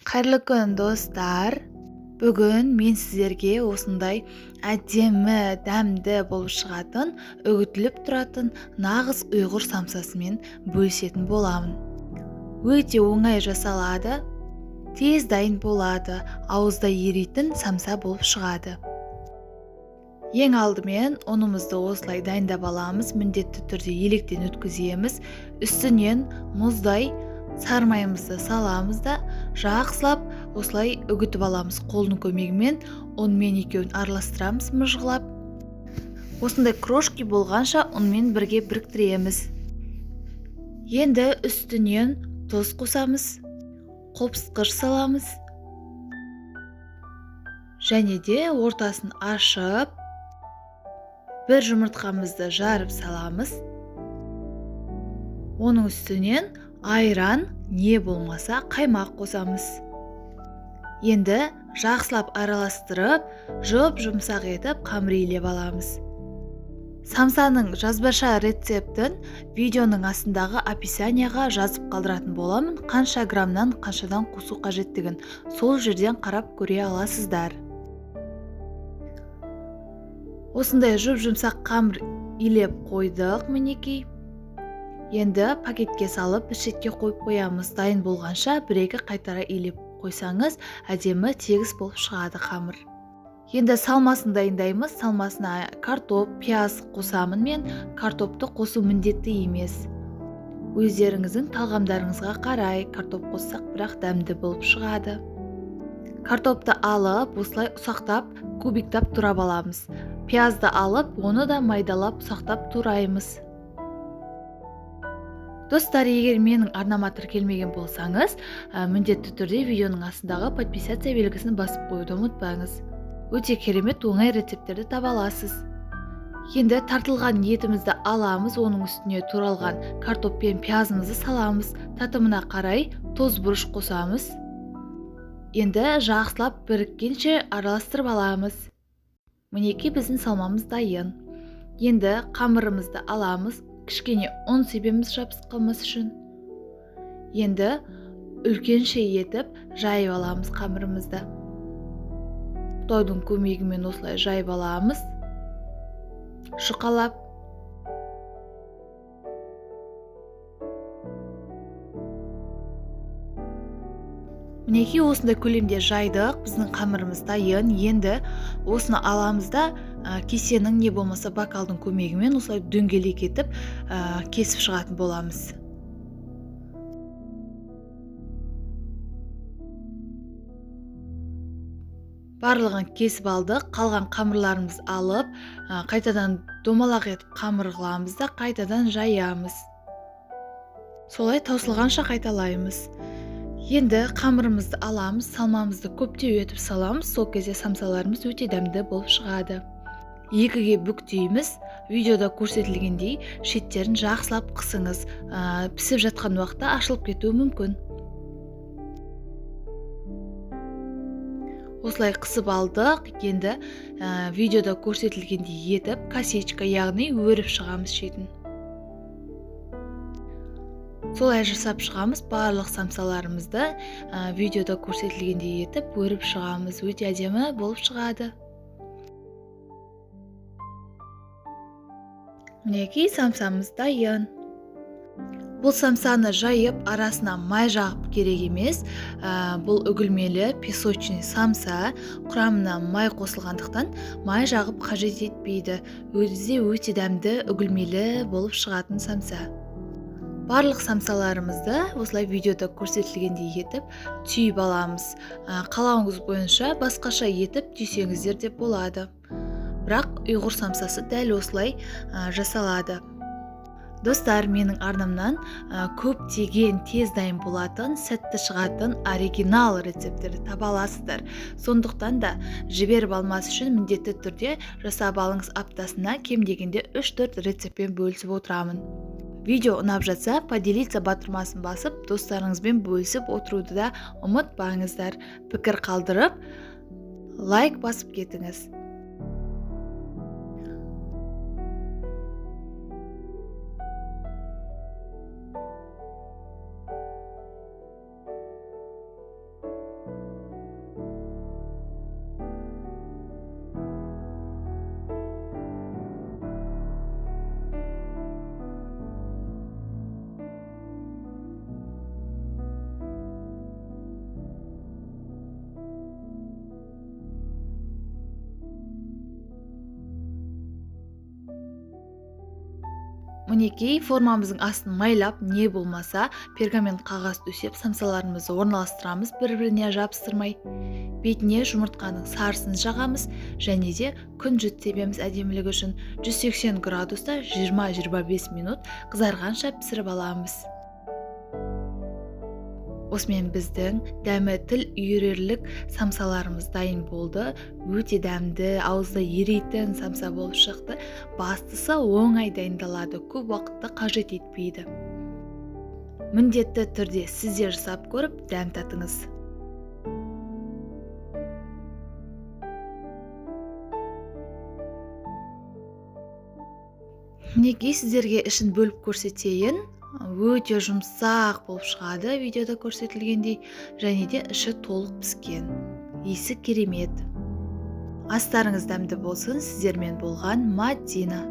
Қайырлы күн, достар. Бүгін мен сіздерге осындай әдемі, дәмді болып шығатын, үгітіліп тұратын нағыз ұйғыр самсасымен бөлісетін боламын. Өте оңай жасалады, тез дайын болады, ауызда еритін самса болып шығады. Ең алдымен ұнымызды осылай дайындап аламыз, міндетті түрде електен өткіземіз. Үстінен мұздай сары майымызды саламыз да жақсылап осылай үгітіп аламыз. Қолдың көмегімен ұнмен екеуін араластырамыз мыжғылап. Осындай крошки болғанша ұнмен бірге біріктіреміз. Енді үстінен тұз қосамыз, қопсытқыш саламыз. Және де ортасын ашып, бір жұмыртқамызды жарып саламыз. Оның үстінен айран, не болмаса қаймақ қосамыз. Енді жақсылап араластырып, жұп-жұмсақ етіп қамыр илеп аламыз. Самсаның жазбаша рецептін видеоның астындағы описанияға жазып қалдыратын боламын, қанша граммнан қаншадан қосу қажеттігін сол жерден қарап көре аласыздар. Осындай жұп-жұмсақ қамыр илеп қойдық мінекей. Енді пакетке салып бір шетке қойып қоямыз. Дайын болғанша бір-екі қайтара илеп қойсаңыз, әдемі тегіс болып шығады қамыр. Енді салмасын дайындаймыз. Салмасына картоп, пияз қосамын мен. Картопты қосу міндетті емес. Өздеріңіздің талғамдарыңызға қарай картоп қоссақ, бірақ дәмді болып шығады. Картопты алып, осылай ұсақтап, кубиктап турап аламыз. Пиязды алып, оны да майдалап, ұсақтап тураймыз. Достар, егер менің арнама тіркелмеген болсаңыз, міндетті түрде видеоның астындағы подписаться белгісін басып қоюды ұмытпаңыз. Өте керемет оңай рецепттерді таба аласыз. Енді тартылған етімізді аламыз, оның үстіне туралған картоп пен пиязымызды саламыз. Татымына қарай тұз, бұрыш қосамыз. Енді жақсылап біріккенше араластырып аламыз. Мінекей біздің салмамыз дайын. Енді қамырымызды аламыз, кішкене ұн себеміз жабысып қалмас үшін. Енді үлкенше етіп жайып аламыз қамырымызды. Таудың көмегімен осылай жайып аламыз, жұқалап. Мінекей осындай көлемде жайдық, біздің қамырымыз дайын. Енді осыны аламыз да, кесенің не болмаса бокалдың көмегімен осылай дөңгелек етіп, кесіп шығатын боламыз. Барлығын кесіп алдық, қалған қамырларымызды алып, қайтадан домалақ етіп қамыр қыламыз да, қайтадан жаямыз. Солай таусылғанша қайталаймыз. Енді қамырымызды аламыз, салмамызды көптеу етіп саламыз, сол кезде самсаларымыз өте дәмді болып шығады. Екіге бүктейміз, видеода көрсетілгендей шеттерін жақсылап қысыңыз, пісіп жатқан уақытта ашылып кетуі мүмкін. Осылай қысып алдық, енді, видеода көрсетілгендей етіп косичка, яғни өріп шығамыз шетін. Солай жасап шығамыз барлық самсаларымызды, видеода көрсетілгендей етіп өріп шығамыз, өте әдемі болып шығады. Мінекей самсамыз дайын. Бұл самсаны жайып, арасына май жағып керек емес. Бұл үгілмелі песочный самса, құрамына май қосылғандықтан май жағып қажет етпейді. Өзі де өте дәмді үгілмелі болып шығатын самса. Барлық самсаларымызды осылай видеода көрсетілгендей етіп түйіп аламыз. Қалауыңыз бойынша басқаша етіп түйсеңіздер де болады. Бірақ ұйғыр самсасы дәл осылай, жасалады. Достар, менің арнамнан, көптеген тез дайын болатын, сәтті шығатын оригинал рецепттерді таба аласыздар. Сондықтан да жіберіп алмас үшін міндетті түрде жасап алыңыз, аптасына кем дегенде үш-төрт рецептпен бөлісіп отырамын. Видео ұнап жатса, поделиться батырмасын басып, достарыңызбен бөлісіп отыруды да ұмытпаңыздар. Пікір қалдырып, лайк басып кетіңіз. Мінекей, формамыздың астын майлап, не болмаса пергамент қағаз төсеп, самсаларымызды орналастырамыз бір-біріне жабыстырмай. Бетіне жұмыртқаның сарысын жағамыз және де күнжіт себеміз әдемілігі үшін. 180 градуста 20-25 минут қызарғанша пісіріп аламыз. Осымен біздің дәмі тіл үйірерлік самсаларымыз дайын болды. Өте дәмді, ауызда ерейтін самса болып шықты. Бастысы оңай дайындалады, көп уақытты қажет етпейді. Міндетті түрде сіз де жасап көріп, дәм татыңыз. Мінекей, сіздерге ішін бөліп көрсетейін. Өте жұмсақ болып шығады видеода көрсетілгендей, және де іші толық піскен. Иісі керемет. Астарыңыз дәмді болсын. Сіздермен болған Мадина.